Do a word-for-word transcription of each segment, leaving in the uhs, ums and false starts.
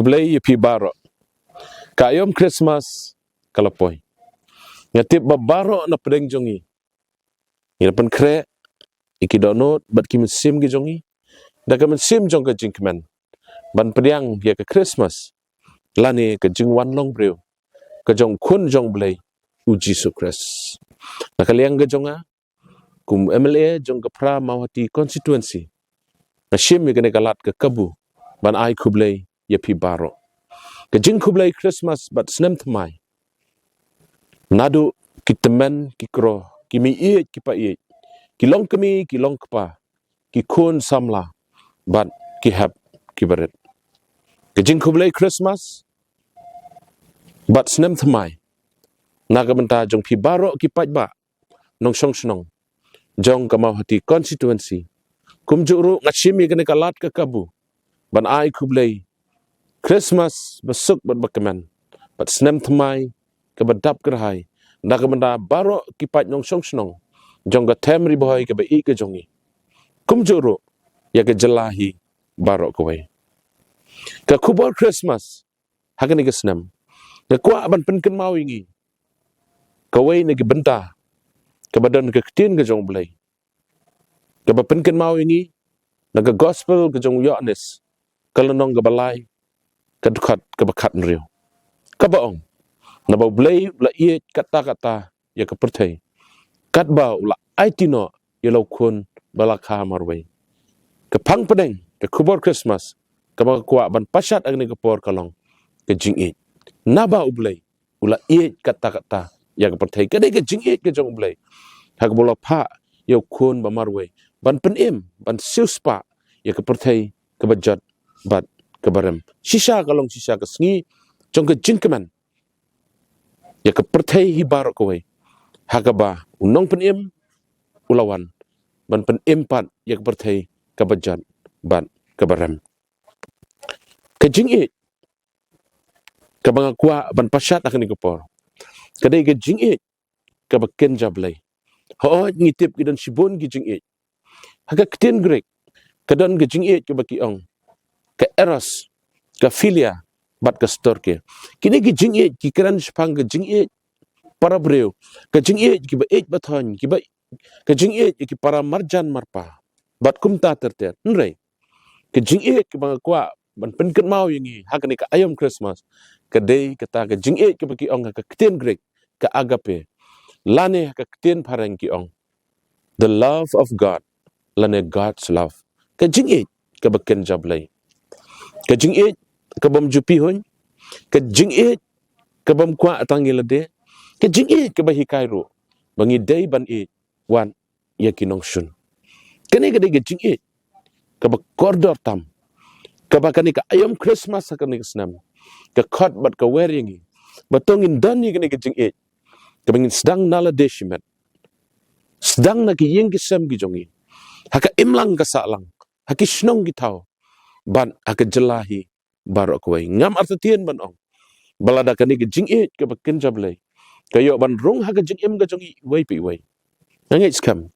Blei ïa phi baroh. Ka aïom Christmas ka la poi. Nga tip ba baroh na pdeng jong ngi ngi la pynkhreh ïa ki dohnud bad ki mynsiem ki jong ngi da ka mynsiem jong ka jingkmen ban pdiang ïa ka Christmas lane ka jingwan long briew ka jong u Khun jong U Blei, u Jisu Khrist. Na ka liang ka jong nga, kum M L A jong ka Phra Mawhati constituency, nga shim ïa kane ka lad ka kabu ban ai khublei ïa phi baroh. Ka jingkhublei Christmas bad snem thymmai naduh ki tymmen ki kro, ki meiieit ki paieit, ki longkmie ki longkpa, ki khun samla bad ki hep ki barit. Ka jingkhublei Christmas bad snem thymmai na ka bynta jong phi baroh ki paidbah nongshong shnong jong ka Mawhati constituency. Kumjuh ruh nga shim ïa kane ka lad ka kabu ban ai khublei Christmas ba suk bad ba kmen bad snem thymmai kaba dap kyrhai na ka bynta baroh ki paid nongshong shnong jong ka them Ri Bhoi kaba ïeit ka jong ngi, kumjuh ruh ïa ka jylla hi baroh kawei. Ka khubor Christmas ha kane ka snem, nga kwah ban pynkynmaw ïa ngi kawei na ki bynta kaba don ka ktien ka jong U Blei, kaba pynkynmaw ïa ngi na ka gospel ka jong u Ïoannis, ka lynnong kaba lai, ka dkhot kaba khathynriew, kaba ong, naba U Blei u la ïeit katta katta ïa ka pyrthei, katba u la aiti noh ïa la u Khun ba la kha marwei. Ka phang pdeng ka khubor Christmas kaba nga kwah ban pashat ha kane ka por ka long ka jingïeit. Naba U Blei u la ïeit katta katta ïa ka pyrthei. Ka dei ka jingïeit ka jong U Blei ha kaba u la phah ïa u Khun ba marwei ban pynim, ban siewspah ïa ka pyrthei kaba jot bad kaba rem. Shisha ka long shisha ka sngi jong ka jingkmen ïa ka pyrthei hi baroh kawei, ha kaba u Nongpynim u la wan ban pynim pat ïa ka pyrthei kaba jot bad kaba rem. Ka jingïeit kaba nga kwah ban pashat ha kane ka por ka dei ka jingïeit kaba kynja Blei. Hooid, ngi tip ki don shibun ki jingïeit. Ha ka ktien Greek ka don ka jingïeit kaba ki ong ka eros, ka philia bad ka storge. Kine ki jingïeit ki kren shaphang ka jingïeit para briew, ka jingïeit kiba ïeit ba thoiñ, kiba, ka jingïeit ki para marjan marpa bad kumta ter ter. Hynrei ka jingïeit kaba nga kwah ban pynkynmaw ïa ngi ha kane ka aïom Christmas ka dei kata ka jingïeit kaba ki ong ha ka ktien Greek ka agape, lane ha ka ktien phareng ki ong the love of God, lane God's love. Ka jingïeit kaba kynja Blei, ka jingïeit kabym ju pyrhuiñ, ka jingïeit kabym kwah tang ïa lade, ka jingïeit kaba hikai ruh ba ngi dei ban ïeit wat ïa ki nongshun. Kane ka dei ka jingïeit kaba kordor tam, kaba kane ka aïom Christmas ha kane ka snem ka khot bad ka wer ïa ngi ba to ngin don ïa kane ka jingïeit, kaba ngin sdang na lade shimet, sdang na ki ïing ki sem ki jong ngi, ha ka imlang ka sahlang, ha ki shnong ki thaw bad ha ka jylla hi baroh kawei. Ngam artatien ban ong ba lada kane ka jingïeit kaba kynja Blei ka ïoh ban rung ha ka jingim ka jong ngi iwei pa iwei, nga ngeit skhem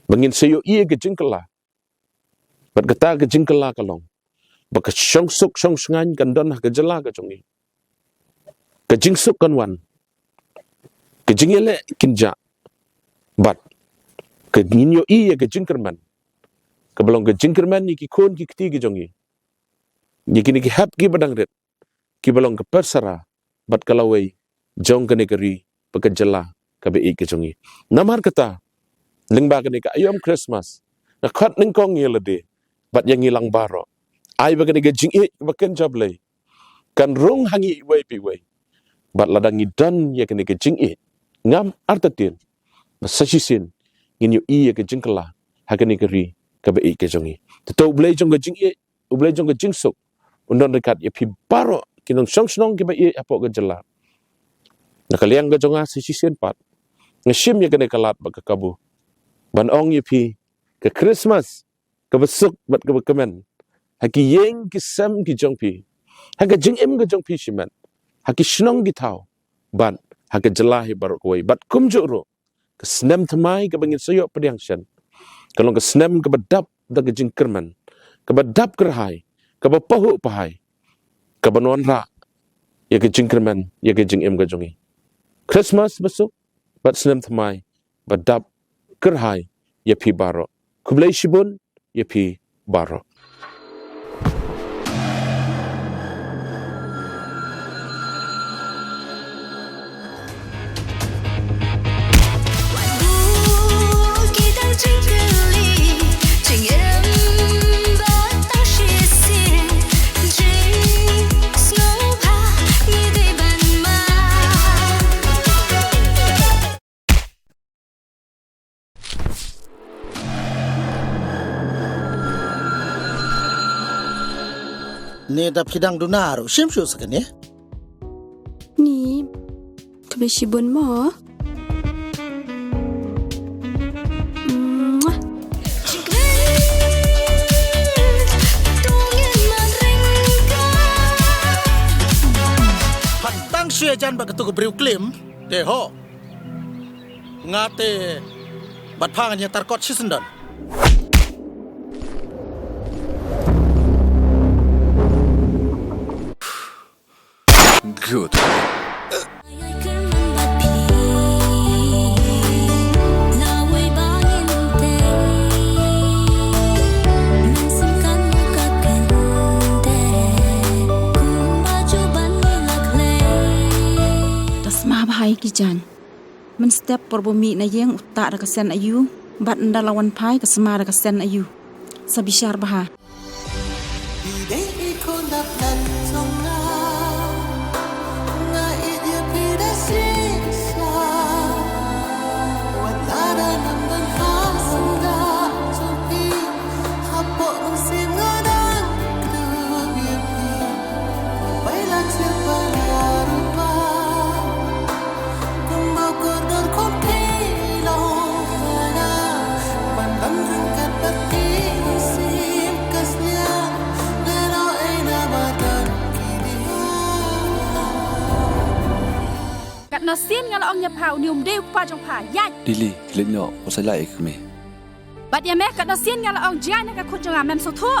ba ngin sa ïohi ïa ka jingkylla. Bad kata ka jingkylla ka long ba ka shongsuk shongshngaiñ kan don ha ka jylla ka jong ngi. Ka jingsuk kan wan, ka jingïaleh kin jah, bad ka ngin ïohi ïa ka jingkyrmen kaba long ka jingkyrmen ïa ki khun ki kti ki jong ngi, ïa kine ki hep kiba dang rit, kiba long ka persara bad ka lawei jong kane ka ri bad ka jylla kaba ïeit ka jong ngi. Namar kata, lyngba kane ka aïom Christmas, nga khot nyngkong ïa lade bad ïa ngi lang baroh, ai ba kane ka jingïeit kaba kynja Blei kan rung ha ngi iwei pa iwei. Bad lada ngi don ïa kane ka jingïeit, ngam artatien ba sa shisien ngin ïohi ïa ka jingkylla ha kane ka ri kaba ïeit ka jong ngi. Te to U Blei jong ka jingïeit, U Blei jong ka jingsuk un don ryngkat ïa phi baroh ki nongshong shnong kiba ïeit hapoh ka jylla. Na ka liang ka jong nga sa shisien pat, nga shim ïa kane ka lad bad ka kabu ban ong ïa phi, ka Christmas kaba suk bad kaba kmen ha ki ïing ki sem ki jong phi, ha ka jingim ka jong phi shimet, ha ki shnong ki thaw bad ha ka jylla hi baroh kawei. Bad kumjuh ruh, ka snem thymmai kaba ngin sa ïoh pdiang shen ka long ka snem kaba dap da ka jingkyrmen, kaba dap kyrhai, kaba pahuh pahai, kaban wanrah ïa ka jingkyrmen ïa ka jingim ka jong ngi. Christmas basuk bad snem thymmai ba dap kyrhai ïa phi baroh. Khublei shibun ïa phi baroh. Ne da phi dang duna ruh shim shuh sa kane. Ni, khublei shibun mo. Mwah. Phan tang shu ïajan bad katu ka briew klim, te ho. Nga te bad pha ngan ïatar kot shisyndon. Good. Da sma bha ïa ki jaiñ. Mynstep por ba u mih na ïing u tah da ka sen aïu, bad ynda la wan phai ka sma da ka sen aïu. Sa bishar bha. Katno sien nga la ong ïa pha, une um dei u kpa jong pha, ïaid. Lily, leit noh, u sa lah ïa ka kmie. Bad ïa me, katno sien nga la ong jngai na ka khun jong nga, mem sngewthuh.